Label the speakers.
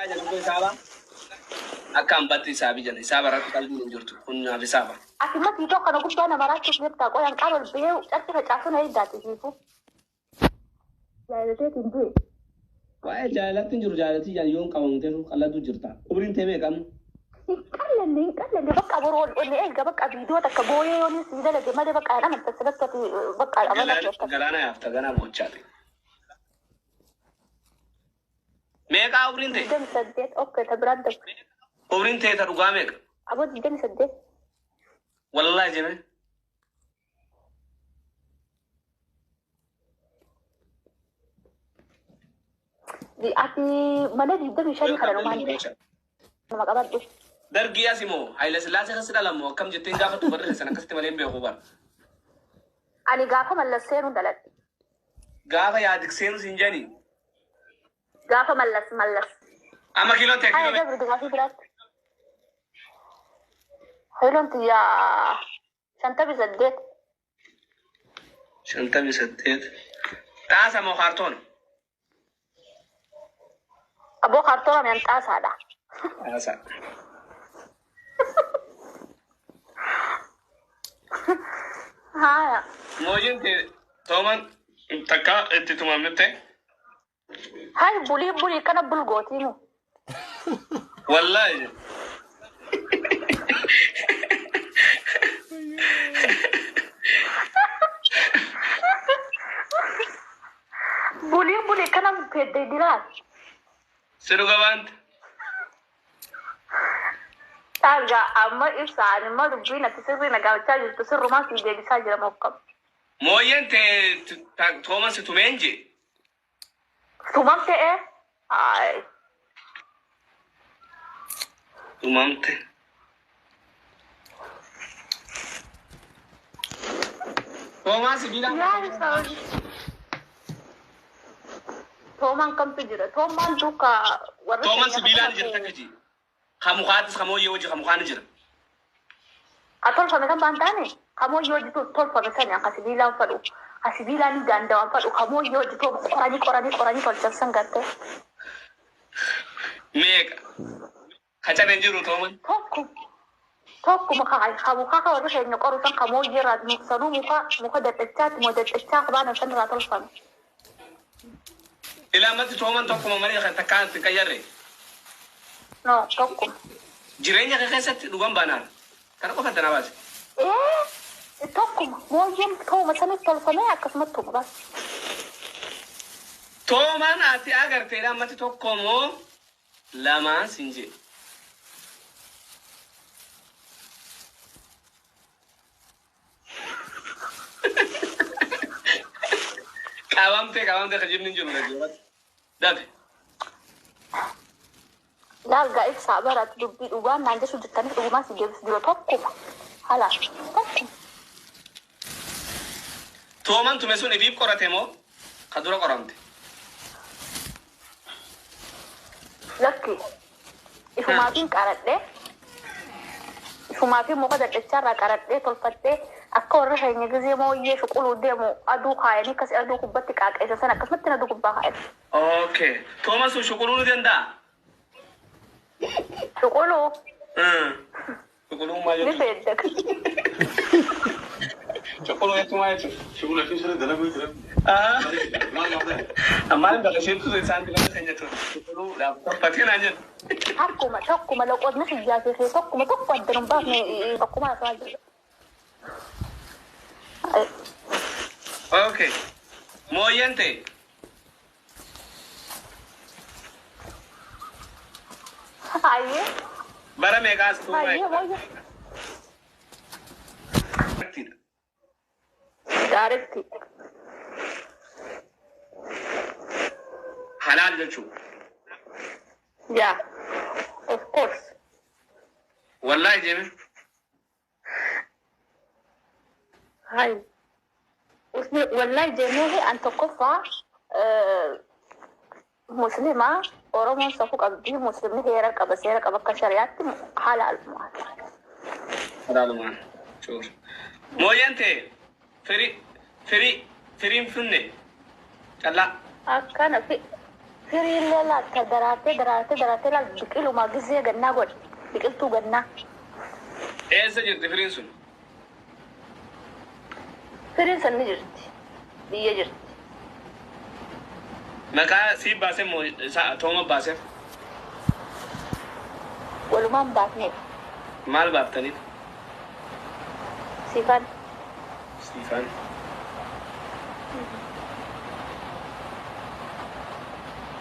Speaker 1: Jedhamtu hisaaba. Akka hambatti hisaabii jedha. Hisaaba irratti qalbiin hin jirtu. Kun naaf hisaaba.
Speaker 2: Ati ma tiitoo kana gubbaa nama raachuuf jirta qoyan qaala ol bahee carqi facaasuun eeggaati siifuu. Jaalateetiin du'e.
Speaker 1: Waa'ee jaalalatti hin jiru jaalalatti jaan yoon qabamteetu qalladdu jirta. Umriin tee meeqa amma?
Speaker 2: Hin qallanne hin qallanne bakka boru ol ol eega bakka viidiyoo takka booyee yoon sii dalage malee bakka hin amantan sanatti ati bakka amanatti akkas.
Speaker 1: Galaana yaafta ganaa bochaate. Meeqaa umriin tee?
Speaker 2: 28 okay ta biraan dabra.
Speaker 1: Umriin tee ta dhugaa meeqa?
Speaker 2: Aboo 28.
Speaker 1: Wallaahi jeme.
Speaker 2: Ati mana 25 kana numaan nama qabadhu.
Speaker 1: Dargii asi moo Haayila Sillaasee keessa dhalamu akkam jetteen gaafattu barri keessan akkasitti malee hin beeku bara.
Speaker 2: Ani gaafa Mallas seenuu dhaladhe.
Speaker 1: Gaafa yaadik seenu siin jedhani.
Speaker 2: Gaafa Mallas Mallas.
Speaker 1: Amma kiiloon ta'e
Speaker 2: Haya
Speaker 1: kiiloo
Speaker 2: dabri gaafii biraatti. Kiiloon tiyyaa 58.
Speaker 1: 58. Xaasa moo kaartoon?
Speaker 2: Aboo kaartoon ani xaasaadha.
Speaker 1: Xaasa.
Speaker 2: Haya.
Speaker 1: Mooyyeen ta'e tooman takka itti tumamte.
Speaker 2: Hay bulii bulii kana bulgootiinu.
Speaker 1: Wallaahi.
Speaker 2: Bulii bulii kana feddee diraa.
Speaker 1: Si dhuga baanta.
Speaker 2: Taagaa amma ibsaan immoo dubbiin ati sirrii na gaafachaa jirtu sirrumaa si deebisaa jira mokkam.
Speaker 1: Mooyyeen ta'e tooman si tumeen jee.
Speaker 2: Tumamte ee? Ay.
Speaker 1: Tumamte. Toomaa sibiilaa.
Speaker 2: Yaa ibsaa. Toomaan kamtu jira? Toomaan duukaa warra
Speaker 1: Tooman
Speaker 2: keenya
Speaker 1: sibiilaan jira
Speaker 2: kana
Speaker 1: takka ji. Ka mukaatis ka mooyyee wajji ka mukaan jira.
Speaker 2: Ka tolfame kan baan taane kamooyyee hojii tolfame sani ka sibiilaan fadhu ka sibiilaan hin danda'an fadhu kamooyyee hojii qoranii qoranii qoranii tolchan san gartee.
Speaker 1: Meeqa? Ka cabeen jiru tooman.
Speaker 2: Tokko tokkuma ka ka mukaa ka warra keenya qoru san kamooyyee irraa sanuu muka muka dadhachaati moo dadhachaa qabaan san irraa tolfame.
Speaker 1: Ilaamatti tooman tokkuma malee kan takkaan itti qayyarre.
Speaker 2: No tokkuma.
Speaker 1: Jireenya kee keessatti dhugan baanaan. Kana qofa danaa baase.
Speaker 2: Ee tokkuma mooyyeen tooma sanis tolfame akkasumatti tooma baas.
Speaker 1: Toomaan ati agartee ilaamatti tokko moo lamaan siin jee. Qabamtee qabamtee ka jibni hin jiru dhaggeeffatu. Dabe.
Speaker 2: Laal gaa ibsaa baratu dubbii dhugaan naan jechuu jirtaniif dhugumaa si deebisu jira tokkuma. Hala tokkuma.
Speaker 1: Tooman tume sun ifiif qorate moo ka dura qoramte?
Speaker 2: Lakki ifumaatiin qaradhee ifumaatiin muka dadhachaarraa qaradhee tolfadhee akka warra keenya gizee mooyyee shuquluu deemu aduu kaayanii akkas aduu gubbatti qaaqeessa sana akkasumatti aduu gubbaa kaayan.
Speaker 1: Okay. Tooman sun shuquluu ni danda'a?
Speaker 2: Shuquluu
Speaker 1: Shuquluu maal
Speaker 2: ni
Speaker 1: jechuudha?
Speaker 2: beedda.
Speaker 1: Shuquluu jechuun maal jechuudha?
Speaker 3: Shughul keessa dalaguu jira.
Speaker 1: Ammaan bakka isheetu isaan dibata kan jettu. Shuquluudhaaf tolfatee naan jedhu.
Speaker 2: Akkuma tokkuma loqotni xiyyaa fi tokkuma tokko adda nun baafne tokkuma haasawaa jirra.
Speaker 1: Okay. Mooyyeen ta'e
Speaker 2: Hayyee
Speaker 1: bara meeqaas
Speaker 2: hayyee
Speaker 1: tuumaa
Speaker 2: mooyyee. Daaretti.
Speaker 1: Halaal jechuudha.
Speaker 2: Yaa of course.
Speaker 1: Wallaahi jeme.
Speaker 2: Hay. Wallahi jennee an tokkoffaa muslima Oromoon safuu qabdi muslimni heera qaba seera qaba akka shari'aatti halaalumaa.
Speaker 1: Halaalumaan. Sure. Mooyyeen ta'e firii firii firiin finne callaa.
Speaker 2: Akkana Firiillee laata daraartee daraartee daraartee laal biqiluma gizee gannaa godhe biqiltuu gannaa.
Speaker 1: Eessa jirti firiin sun?
Speaker 2: Firiin san ni jirti. Biyya jirti.
Speaker 1: Maqaa sii baasee moo isaa tooma baasee?
Speaker 2: Walumaan baafneef.
Speaker 1: Maal baaftaniif?
Speaker 2: Siifaan.
Speaker 1: Siifaan.